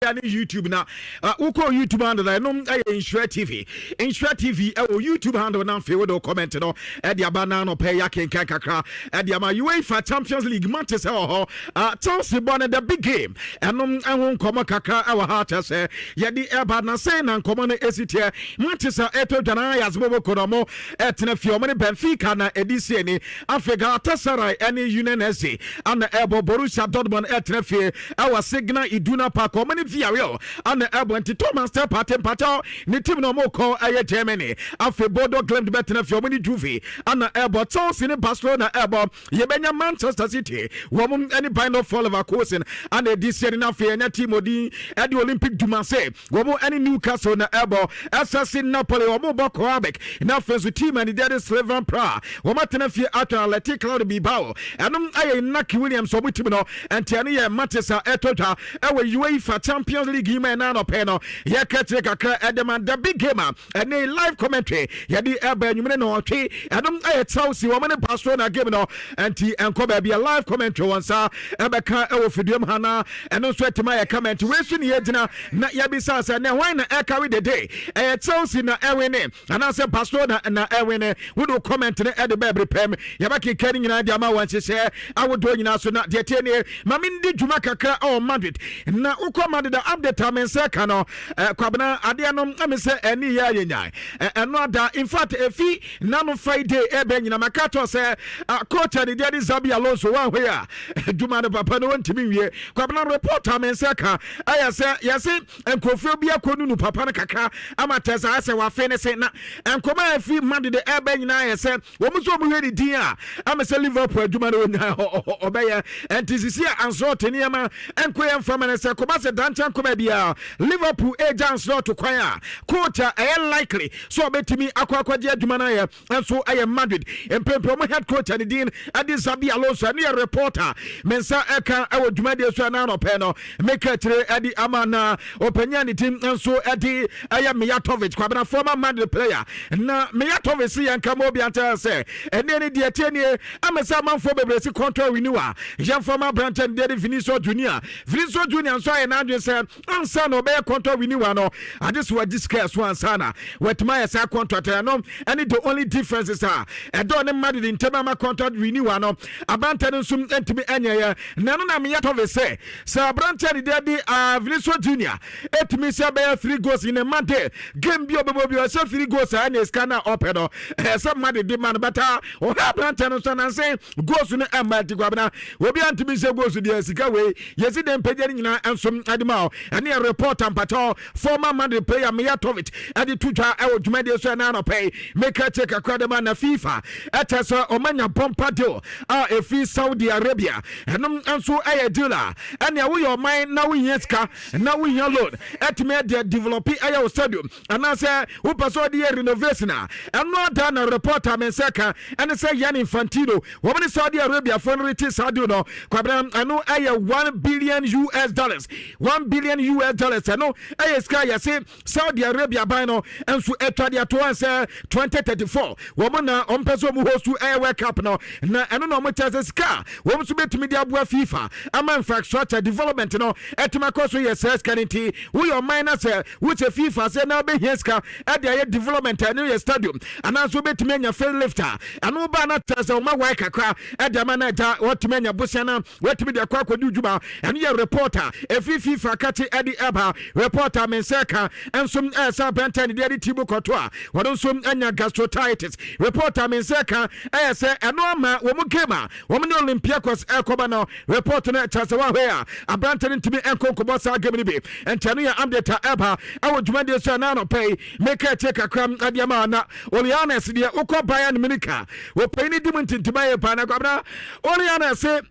Ne YouTube na wokɔ YouTube handle na ɛnom ɛyɛ Nhyira TV, Nhyira TV ɛwɔ YouTube handle, na afei wode comment no ɛde aba na anɔpɛ yɛ akenkan kakra ɛde ama. UEFA Champions League matches ɛwɔ hɔ, Chelsea bɔ no, the big game, ɛnom ɛho nkɔmmɔ kakra ɛwɔ ha kyɛ sɛ yɛde ɛba na sɛn na nkɔmmɔ no ɛsi teɛ. Matches a ɛtɔ dwa na ayɛ asebɔbɔko no, ɔmo ɛtena fie, ɔmo ne Benfica na ɛdi sie ni. Afei Galatasaray ɛne Union SG ana ɛbɔ. Borussia Dortmund ɛtena fie ɛwɔ Signal Iduna Park, ɔmo ne Villarreal ana ɛbɔ. Nti Thomas Partey mpakyɛw ne team na ɔmo kɔ ɛyɛ Germany. Afei Bodo Glimt bɛtena fie, ɔmo ne Juve ana ɛbɔ. Chelsea ne Barcelona ɛbɔ. Yɛbɛnya Manchester City, wɔn ne Bayer 04 Leverkusen ana ɛdi sie no. Afei ɛnya team odin ɛde Olympique de Marseille, wɔn ne Newcastle na ɛbɔ. SSC Napoli, wɔn bɔ Qarabag. Na afei nso team ani deɛ de Slovan Prague, wɔn atena fie atwa Athletic Club Bilbao. Ɛnom ɛyɛ Inaki Williams wɔn team no. Nti ɛno yɛ matches a ɛtɔ dwa ɛwɔ UEFA Champions League yi mu. Ɛna anɔpɛ no yɛka kyerɛ kakra ɛde ma the big game a ɛne live commentary yɛde ɛba anwumere na ɔtwe. Ɛnom ɛyɛ Chelsea wɔn ne Barcelona game no. Nti ɛnkɔ baabi a live commentary wɔn nsa ɛbɛka ɛwɔ fidua mu ha na ɛno nso ɛtumi ayɛ comment. Wei so ne yɛgyina na yɛbisa sɛ ne hwan na ɛcarry the day? Ɛyɛ Chelsea na ɛwin anaasɛ Barcelona na ɛwin? Wode comment no ɛde bɛɛbere pɛm, yɛbɛkeka no nyinaa de ama wɔn nhyehyɛ awodoɔ nyinaa so. Na deɛ tie nie, ma mendi dwuma kakra ɛwɔ Madrid. Na wokɔ Madrid a, update a me nsa ka no, Kwabena, adeɛ no ɛme sɛ ɛne yɛ ayɛ nyae ɛno ada. In fact, ɛfi nano Friday ɛbɛ nyina maka kyerɛ sɛ coach a ne deɛ de Xabi Alonso wanhwɛ a adwuma no papa no wɔntumi nwie. Kwabena, report a me nsa ka ɛyɛ sɛ yɛse nkurɔfoɔ bi akɔ nunu papa no kakra ama kyerɛ sɛ asɛ wafe ne se na nkɔmɔ a ɛfi Madrid ɛbɛ nyinaa yɛ sɛ wɔn nso wɔn hwɛ ne din a ama sɛ Liverpool adwuma no wɔnya ɔbɛyɛ. Ɛnti sisi a Ancelotti nneɛma nkɔ yɛn mfama no sɛ kɔba sɛ dankyɛn kɔba biara Liverpool egya Ancelotti kwan a, coach a ɛyɛ likely so ɔbɛtumi akɔ akɔgye adwuma no ayɛ nso ɛyɛ Madrid mpempem ɔmo head coach a ne din ɛde Xabi Alonso. Ɛno yɛ reporter me nsa ɛka ɛwɔ dwumadie so. Ɛna anɔpɛ no meka kyerɛ ɛde ama na ɔpanyin a ne din nso ɛde ɛyɛ Mijatovic, Kwabena, former Madrid player. Na Mijatovic si yɛn kama obi ankyerɛ sɛ ɛnɛ ne deɛ tie nie ama sɛ amanfoɔ bebree si contract renewal yɛmfa ma aberanteɛ ne deɛ de Vinicius Junior. Vinicius Junior nso ayɛ n'adwene sɛ ansa na ɔbɛyɛ contract renewal no, ade so wagye sika so ansa na watumi ayɛ saa contract no. Ɛne the only difference is a ɛdɔ ne Madrid ntɛm ama contract renewal no, aberanteɛ no nso ntumi ɛnyɛyɛ. Na ɛno na Mijatovic sɛ aberanteɛ ne deɛ de Vinicius Junior ɛtumi sɛ bɛyɛ three goals in a Monday game bi, ɔbɛbɔ bi ɔhyɛ three goals a, ɛne sika no a ɔpɛ no ɛyɛ sɛ Madrid de ma no bɛta ɔhɛ aberanteɛ no nso nanse goals no ɛmma. Ati Kwabena, obi antumi nhyɛ goals deɛ, sika wei yɛsi den mpagya no nyinaa nso ɛde ma o. Ɛne yɛ report ampakyɛw former Madrid player Mijatovic ɛde to dwa ɛwɔ dwumadie so. Ɛna anɔpɛ yi meka kyerɛ kakra de ma na FIFA ɛkyɛ sɛ ɔmanya bumper deal a ɛfiri Saudi Arabia. Ɛnom nso ɛyɛ deal a ɛnea woyɛ ɔman na wohia sika na wohia loan ɛtumi ɛde develop ɛyɛ wo stadium anaasɛ wopɛ sɛ ɔde yɛ renovation a, ɛno ada. Na reporter me nsa ka ɛne sɛ Gianni Infantino wɔn ne Saudi Arabia foɔ no rete saa deal no. Kwabena, ɛno ɛyɛ US$1 billion, US$1 billion. Ɛno ɛyɛ sika yɛse Saudi Arabia ban no nso atwa de ato sɛ 2034 wɔn na wɔn pɛ sɛ wɔn host ɛyɛ World Cup no. Na ɛno na wɔn kyerɛ sɛ sika wɔn nso bɛtumi de aboa FIFA ama infrastructure development no ɛtumi akɔ so yɛ sɛ sika no. Nti woyɛ ɔman na sɛ wohyɛ FIFA sɛ na wobɛhia sika ɛde ayɛ development, ɛno yɛ stadium anaasɛ wobɛtumi anya facelift a, ɛno baa no kyerɛ sɛ wɔma wae kakra ɛde ama no agya wɔtumi anya bosia no wɔtumi de akɔ akɔdi dwuma. Ɛno yɛ reporter ɛfiri FIFA kakye ɛde ɛba. Reporter me nsa ka nso ɛyɛ sɛ aberantɛ ne deɛ de Thibaut Courtois wɔno nso anya gastritis. Reporter me nsa ka ɛyɛ sɛ ɛno ama wɔn mu game a wɔn ne Olympiacos ɛkɔba no, report no kyerɛ sɛ wɔahwɛ a aberantɛ no ntumi nkɔ nkɔbɔ saa game no bi. Nti ɛno yɛ update a ɛba ɛwɔ dwumadie so. Ɛna anɔpɛ yi meka akyire kakra adeɛ ma na Uli Hoeneß deɛ wokɔ Bayern Munich a wɔpɛyi no di mu ntintima yɛ paa. Na Kwabena, Uli Hoeneß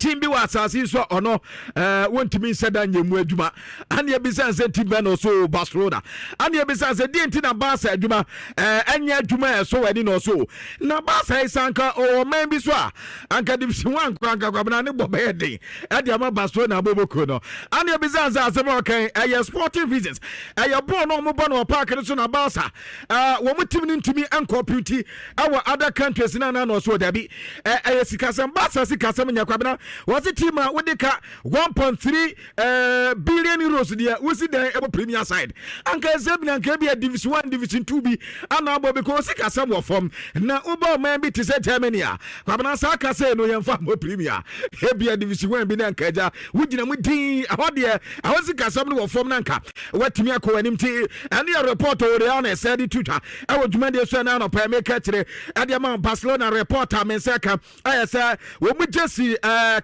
team bi wɔ asase yi so a ɔno wɔntumi nhyɛ da nyɛ mu adwuma. Ane ebisa sɛ team bɛn na ɔso? Barcelona. Ane ebisa sɛ deɛ nti na Barca adwuma ɛnyɛ adwuma a ɛso wɔ ani na ɔso na Barca yi sanka ɔwɔ ɔman bi so a anka Division One kora anka Kwabena ne bɔ bɛyɛ den ɛde ama Barcelona aboboko no. Ane ebisa sɛ asɛm a ɔkan ɛyɛ sporting reasons, ɛyɛ bɔɔl no ɔmo bɔ no wɔ park no so na Barca wɔn team no ntumi nkɔmpete ɛwɔ other countries na na ɔso dabi, ɛyɛ sikasɛm, Barca sikasɛm nyɛ, Kwabena. Kwabena, wɔse team a wode ka 1.3 billion euros deɛ, wosi dan ɛbɔ Premier side, anka ɛsɛ bi na anka bi a Division 1, Division 2 bi ana abɔ, because sikasɛm wɔ fam. Na wobɔ ɔman bi te sɛ Germany a, Kwabena, saa ka sɛ no yɛmfa mmɔ Premier, ebia Division 1 bi na anka agya wogyina mu din ɛhɔ deɛ, ɛhɔ sikasɛm no wɔ fam na anka watumi akɔ w'anim. Nti ɛne yɛ report ɔwɔ na ɛsɛ de to twa ɛwɔ dwumadie so. Ɛna anɔpɛ meka kyerɛ ɛde ama Barcelona report a me nsa ka ɛyɛ sɛ wɔn mu jersey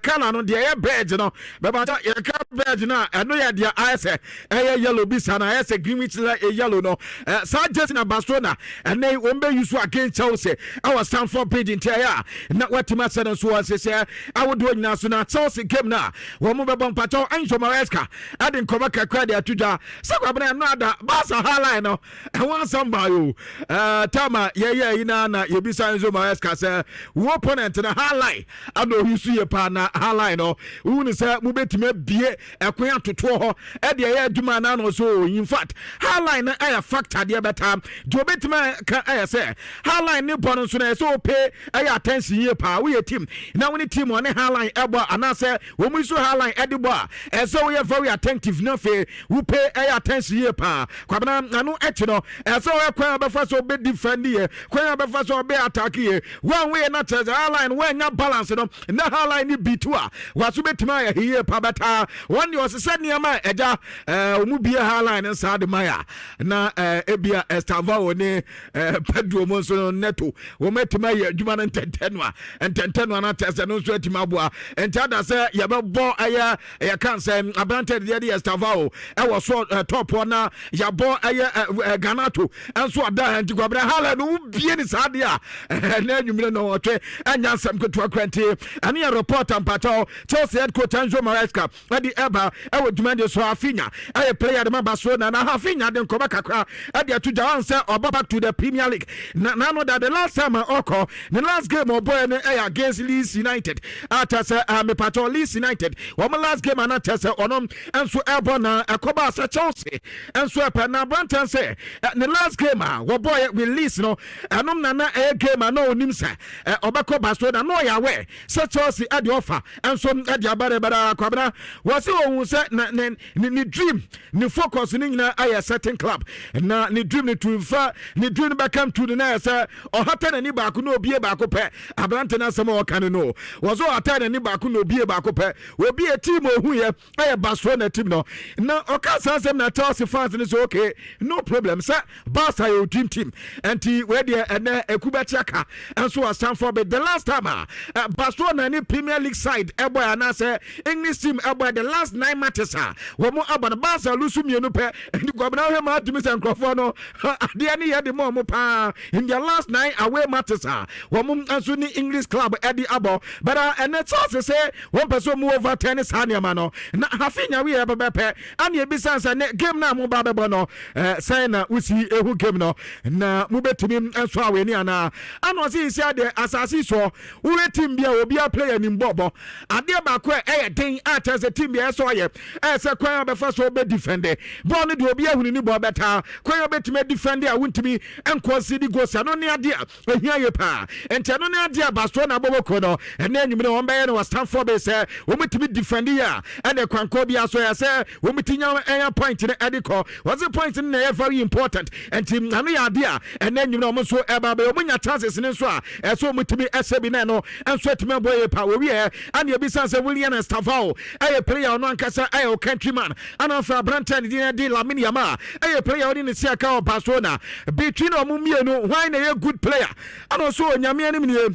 colour no deɛ, ɛyɛ beige no bɛba. Yɛka beige no a, ɛno yɛ deɛ ayɛ sɛ ɛyɛ yellow bi sa na ayɛ sɛ greenish yellow no. Saa jersey na Barcelona ɛnɛ wɔn bɛ use against Chelsea ɛwɔ Stamford Bridge. Nti ɛyɛ a na watumi asɛ no nso wɔn sɛ ahodoɔ nyinaa so na Chelsea game na wɔn bɛbɔ. Mpakyɛw, Enzo Maresca ɛde nkɔmɔ kakra de ato dwa sɛ, Kwabena, ɛno ada Barca high line no ɛho asɛm baa yo tama yɛyɛ yi na yɛbisa Enzo Maresca sɛ wo opponent no high line ana oyi so yɛ paa, na high line no wohu ne sɛ mobɛtumi abie ɛkwan atotoɔ hɔ ɛde ɛyɛ adwuma na no so. In fact, high line no ɛyɛ factor deɛ bɛta deɛ obɛtumi ka ɛyɛ sɛ high line ne bɔ no nso no, ɛyɛ sɛ wopɛ ɛyɛ attention yie paa. Woyɛ team na wo ne team ɔne high line ɛbɔ anaasɛ wɔn nso high line ɛde bɔ a, ɛsɛ woyɛ very attentive na afei wopɛ ɛyɛ attention yie paa. Kwabena, ano akyi no, ɛsɛ wɔyɛ kwan a bɛfa so ɔbɛ defend yɛ, kwan a bɛfa so ɔbɛ attack yɛ. Wɔn woyɛ na kyerɛ sɛ high line wɔanya balance no na high line ne bi tu a, waso bɛtumi ayɛ yie pa. Bɛtaa wɔn deɛ ɔsesɛ nneɛma a ɛgya wɔn bie high line nsa de ma ya na ebia Estevao ne Pedro mu nso no, Neto, wɔn atumi ayɛ adwuma no ntɛntɛn no a ntɛntɛn no ana kyerɛ sɛ no nso atumi aboa. Nti ada sɛ yɛbɛbɔ ɛyɛ yɛka sɛ aberante deɛ de Estevao ɛwɔ so top hɔ na yɛabɔ ɛyɛ Garnacho nso ada. Nti Kwabena, high line no wobie ne saa deɛ a, ɛnɛ anwummerɛ no ɔtwe ɛnya nsɛm ketewa kora. Nti ɛne yɛ report mpakyɛw Chelsea head coach Enzo Maresca ɛde ɛba ɛwɔ dwumadie so. Raphinha ɛyɛ player de ma Barcelona, na Raphinha de nkɔmɔ kakra ɛde ato gya wɔn sɛ ɔba back to the Premier League na nano da the last time a ɔkɔ ne last game ɔbɔɛ no ɛyɛ against Leeds United a kyɛ sɛ mepatɔ Leeds United wɔn last game ana kyɛ sɛ ɔno nso ɛbɔ na ɛkɔba sɛ Chelsea nso ɛpɛ na aberanteɛ sɛ ne last game a wɔbɔɛ with Leeds no, ɛnom na ɛyɛ game a na onim sɛ ɔbɛkɔ Barcelona na ɔyɛ awɛ sɛ Chelsea ɛde ɔfa nso ɛde aba de bɛda. Kwabena, wɔsi ohun sɛ na ne dream, ne focus ne nyinaa ayɛ certain club, na ne dream ne tu nfa ne dream no bɛka tu no na yɛ sɛ ɔhata n'ani baako na obie baako pɛ. Aberante no asɛm a ɔka no, wɔsɛ ɔhata n'ani baako na obie baako pɛ, obie team ohun yɛ ɛyɛ Barcelona team no. Na ɔka saa asɛm na Chelsea fans no sɛ, okay, no problem, sɛ Barca yɛ dream team. Nti wei deɛ, ɛnɛ eku bɛte aka nso wɔ Stamford Bridge. The last time a Barcelona ne Premier League side ɛbɔ anaasɛ English team ɛbɔ, the last nine matches a wɔn abɔ no, Barca lose mmienu pɛ. Nti Kwabena, ahwɛ ma atumi sɛ nkurɔfoɔ no adeɛ ne yɛ de mɔ ɔmo paa in their last nine away matches a wɔn nso ne English club ɛde abɔ. But ɛnɛ Chelsea sɛ wɔn pɛ sɛ ɔmo overturn saa nneɛma no na Raphinha wi yɛ pɛpɛpɛ. Ana ebisa sɛ ne game na mo ba bɛbɔ no, sɛn na wosi ehu game no na mobɛtumi nso awɛ ni anaa? Ana ɔsi esi adeɛ asase soɔ woyɛ team bi a obiara player nim bɔɔbɔ adeɛ baako a ɛyɛ den a kyerɛ sɛ team bi a ɛsɛ ɔyɛ ɛyɛ sɛ kwan a bɛfa so bɛ defend bɔɔl no deɛ, obi ahunu ne bɔɔl bɛtaa kwan a bɛtumi defend a wontumi nkɔ si di goals. Ɛno ne adeɛ a ehia yɛ paa. Nti ɛno ne adeɛ a Barcelona abɔbɔ no ɛnɛ anwummerɛ wɔn bɛyɛ no wɔ Stamford Bridge, sɛ wɔn defend yɛ a, ɛna kwankɔ bi aso yɛ sɛ wɔn ti nya ɛnya point no ɛde kɔ. Wɔsi point no na ɛyɛ very important. Nti ano yɛ adeɛ a ɛnɛ anwummerɛ wɔn nso ɛba bɛyɛ wɔn nya chances ne nso a ɛsɛ wɔn tumi ɛsɛ bi na ɛno nso atumi abɔ yɛ paa. Wɔwie ɛna ebi san sɛ William Estevao ɛyɛ player, ɔno ankasa ɛyɛ o countryman, ɛna afɛ aberante ne din de Lamine Yamal ɛyɛ player ɔde ne si aka wɔ Barcelona. Between ɔmo mmienu, hwan na ɛyɛ good player? Ɛna ɔso Onyame anim nie,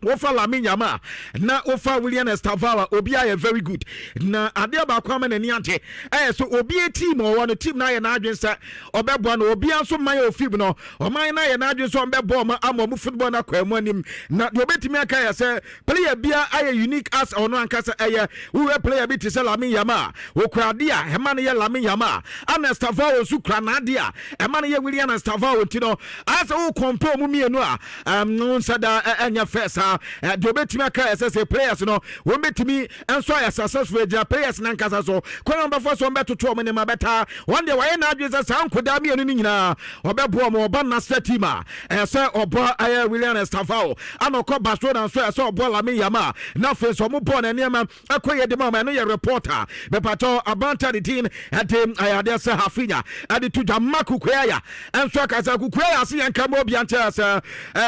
wofa Lamine Yamal na wofa William Estevao a, obi ayɛ very good. Na adeɛ baako ama n'ani agye ɛyɛ so obi team ɔwɔ no, team no ayɛ n'adwene sɛ ɔbɛboa no. Obi nso man yɛ ofim no, ɔman no ayɛ n'adwene sɛ ɔbɛboa ɔmo ama ɔmo football no akɔ ɛmo anim. Na deɛ obɛtumi aka yɛ sɛ player bia ayɛ unique as ɔno ankasa ɛyɛ. Wohwɛ player bi te sɛ Lamine Yamal, okura adeɛ a ɛma no yɛ Lamine Yamal, ana Estevao nso kura n'adeɛ a ɛma no yɛ William Estevao. Nti no ayɛ sɛ wo compare ɔmo mmienu a, nsa da ɛnyɛ fɛ. saa. Deɛ ɔbɛtumi aka ɛsɛ sɛ players no wɔn bɛtumi nso ayɛ successful, agyina players no ankasa so kwan a wɔbɛfa so wɔbɛtoto wɔn nneɛma bɛtaa. Wɔn deɛ, wɔayɛ n'adwene sɛ saa nkodaa mmienu no nyinaa ɔbɛboa wɔn. Ɔba national team a, ɛyɛ sɛ ɔbɔ ɛyɛ William Estevao, ana ɔkɔ Barcelona nso ɛyɛ sɛ ɔbɔ Lamine Yamal, na afei nso ɔmo bɔɔ ne nneɛma ɛkɔ yɛ de ma ɔmo. Ɛno yɛ reporter bɛpatɔ abanta ne din ɛde ɛyɛ adeɛ sɛ Raphinha ɛde to dwa. Marc Cucurella ɛnso akasa. Cucurella ase yɛn ka ma obi ankyɛ sɛ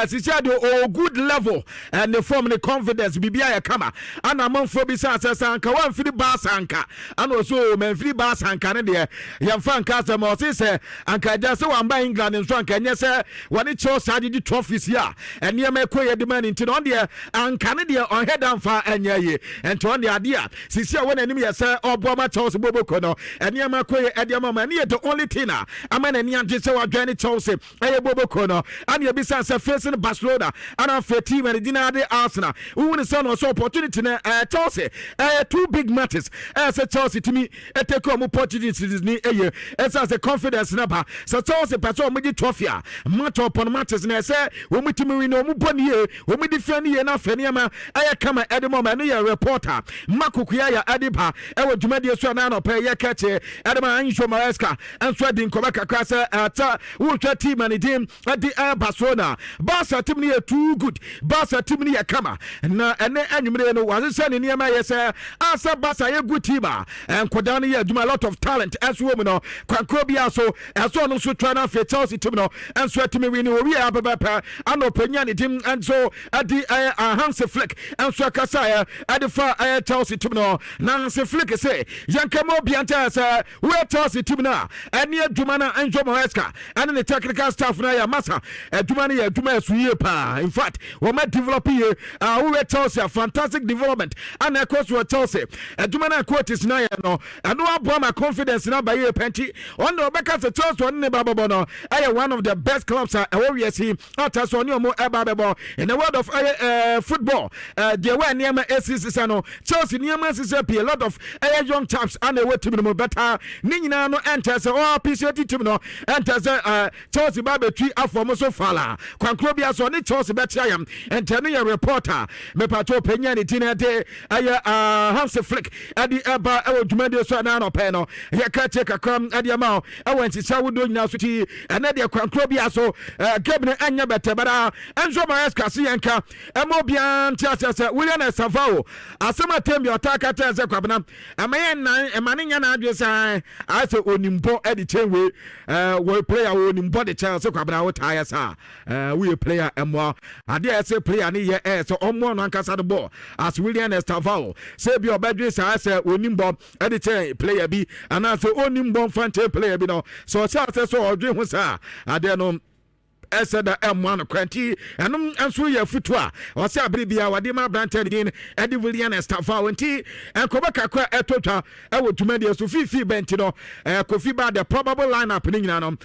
sisi ade o good level, ɛne form ne confidence biribi ayɛ kama, ana amanfoɔ bi sɛ asɛ sɛ anka wamfiri Baasa anka, ana ɔso o mamfiri Baasa anka ne deɛ yɛmfa nka asɛm. Ɔse sɛ anka agya sɛ wamba England nso anka ɛnyɛ sɛ wɔne Chelsea agyegye trophies yi a ɛnneɛma ɛkɔ yɛ de ma ne, nti na ɔno deɛ anka ne deɛ ɔnhɛ da mfa ɛnyɛ yie. Nti ɔno deɛ, adeɛ a sisi a wɔ n'anim yɛ sɛ ɔboa ma Chelsea boboko no ɛnneɛma kɔ yɛ ɛde ama ma. Ɛne yɛ the only thing a ama n'ani agye sɛ wadwan ne Chelsea ɛyɛ boboko no. Ana ebisa sɛ facing Barcelona ana afei team ɛne gyina de Arsenal, wohu ne sɛ no ɔsɛ opportunity no Chelsea ɛyɛ two big matches, ɛyɛ sɛ Chelsea timi ɛtake ɔmo Portuguese ni ɛyɛ ɛsɛ sɛ confidence na ba sɛ Chelsea pɛ sɛ ɔmo gye trophy a, match upon matches na ɛsɛ wɔn timi win, ɔmo bɔ ne yie, wɔn di fɛn ne yie, na afɛ nneɛma ɛyɛ kama ɛde mɔ. Ɛno yɛ reporter Marc Cucurella ɛde ba ɛwɔ dwumadie so. Ɛna anɔpɛ yɛ kɛkye ɛde ma Enzo Maresca nso adi nkɔmɔ kakra sɛ ɛta wohwɛ team a ne din ɛde ɛyɛ Barcelona. Barca team no yɛ too good, Barca team no yɛ kama, na ɛnɛ anwummerɛ no wɔahyehyɛ ne nneɛma yɛ sɛ asɛ Barca yɛ good team a nkɔdaa no yɛ adwuma, a lot of talent ɛnso wɔ mu no. Kwankoro biara so ɛso ɔno nso twa no. Afei Chelsea team no nso atumi win owie abɛbɛpɛ, ana ɔpanya ne din nso ɛde ɛyɛ Hansi Flick nso ɛkasaeɛ ɛde fa ɛyɛ Chelsea team no. Na Hansi Flick sɛ yɛnka ma obia nkyɛn sɛ woyɛ Chelsea team no a, ɛne adwuma no Enzo Maresca ɛne ne technical staff no ayɛ masa adwuma no yɛ adwuma ɛso yie paa. In fact, wɔma develop yie. Woyɛ Chelsea a, fantastic development ana ɛkɔ so wɔ Chelsea. Adwuma no a coaches no ayɛ no, ɛno aboa ma confidence no aba yie pɛnti. Ɔno na ɔbɛka sɛ Chelsea ɔne ne ba bɔbɔ no ɛyɛ one of the best clubs a ɛwɔ wiase ata so ɔne ɔmo ɛba bɛbɔ in the world of ɛyɛ football. Deɛ wɔ nneɛma esi sisa no, Chelsea nneɛma sisa pii, a lot of ɛyɛ young chaps ana ɛwɔ team no mu bɛta ne nyinaa no. Ɛntɛ sɛ ɔɔ appreciate team no, ɛntɛ sɛ Chelsea ba bɛtwi afɔ mo so fala kwankoro bi aso ɔne Chelsea bɛte ayam. Ɛntɛ no yɛ reporter mepatɛ ɔpanyin ne ti no ɛde ɛyɛ Hansi Flick ɛde ɛba ɛwɔ dwumadie so. Ɛna anɔpɛ no yɛka kyɛ kakra ɛde ama ɛwɔ nhyehyɛ ahodoɔ nyinaa so ti. Ɛnɛ deɛ, kwankoro bi aso game no ɛnyɛ bɛtɛ bɛda. Enzo Maresca se yɛnka ɛma obiara nte aseɛ sɛ William Estevao asɛm atam bi ɔtaa ka kyerɛ sɛ Kwabena ɛma yɛ nan ɛma ne nyɛ n'adwene sɛ ayɛ sɛ onimbɔ ɛde kyɛn wei wɔ player wɔ onimbɔ de kyɛn sɛ Kwabena wotaa yɛ saa woyɛ player ɛmoa adeɛ a ɛsɛ player ne yɛ ɛyɛ sɛ ɔmmoa no ankasa no bɔ as William Estevao sɛ bi ɔbɛdwe saa sɛ onimbɔ ɛde kyɛn player bi anaasɛ onimbɔ mfa nkyɛn player bi no, sɛ ɔhyɛ asɛ sɛ ɔdwe ho saa adeɛ no ɛsɛ da ɛmmoa no kora. Nti ɛnom nso yɛ afutu a ɔsɛ abere bia wɔde ma aberantɛ no din ɛde William Estevao. Nti nkɔbɔ kakra ɛtɔ twa ɛwɔ dwumadie so fiifii bɛnti no, Kofi ba the probable lineup no nyinaa no,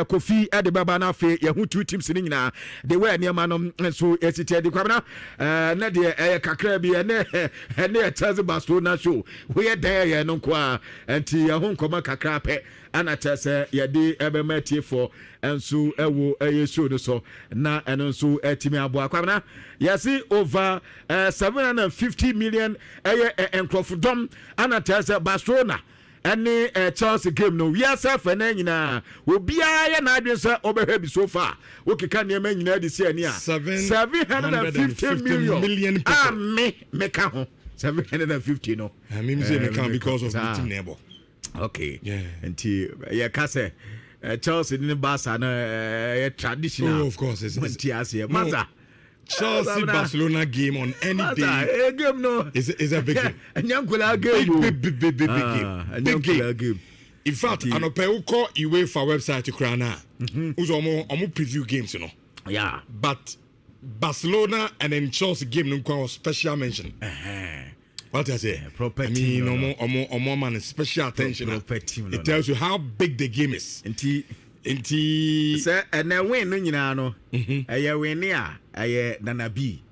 Kofi ɛde bɛba no. Afei yɛho two teams no nyinaa de wɔ nneɛma no nso ɛsi kyɛ de Kwabena ɛnɛ deɛ ɛyɛ kakra bi. Ɛnɛ yɛ Chelsea Barcelona show, woyɛ dɛn ɛyɛ no nko a, nti yɛho nkɔmɔ kakra pɛ ana kyerɛ sɛ yɛde ɛbɛma atiefoɔ nso ɛwɔ ɛyɛ show no so, na ɛno nso ɛtumi aboa. Kwabena, yɛsi over 750 million ɛyɛ nkurɔfodɔm ana kyerɛ sɛ Barcelona ɛne Chelsea game no, wiase afɛ no nyinaa obiara yɛ n'adwene sɛ ɔbɛhwɛ bi. So far wokeka nneɛma nyinaa de si ani a, 750 million a me meka ho 750 no. Mimi sɛ meka because of the team na ɛbɔ. Okay, nti yɛka sɛ Chelsea ne Barca no ɛyɛ traditional. Oh, of course. Nti aseɛ masa. Chelsea Barcelona game on any day. Game no. Is a big game. Ɛnyɛ nkola game. Big, big, big, big, big game. Big game. Game. In fact, anɔpɛ wokɔ UEFA website koraa na wosɛ ɔmo preview games no. But Barcelona and then Chelsea game no nkwa was special mention. What I say? Proper I mean, ɔmo ama no special attention. Proper team. It tells you how big the game is. Nti. Nti. Sɛ ɛnɛ win no nyinaa no, ɛyɛ win a ɛyɛ Nana B.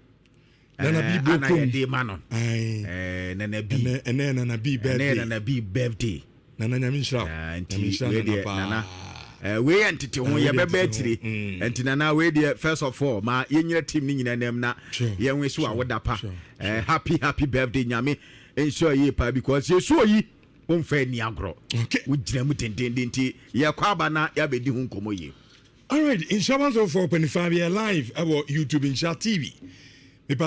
Nana B bɔ ana yɛde ma no. Nana B. Ɛnɛ Nana B birthday. Ɛnɛ Nana B birthday. Nana, Nyame nhyira wo. Nti wei deɛ Nana. Wei yɛ ntete ho, yɛbɛbɛ akyire. Nti Nana, wei deɛ, first of all, ma yɛnyina team no nyina nam na yɛnwe so a woda pa. Happy happy birthday. Nyame nhyɛ yie paa, because yɛsu oyi womfa ani agorɔ. Wogyina mu dendenden, nti yɛkɔ aba na yɛabɛdi ho nkɔmmɔ yie. Alright, Nhyira 104.5, yɛ live ɛwɔ YouTube, Nhyira TV. Mepa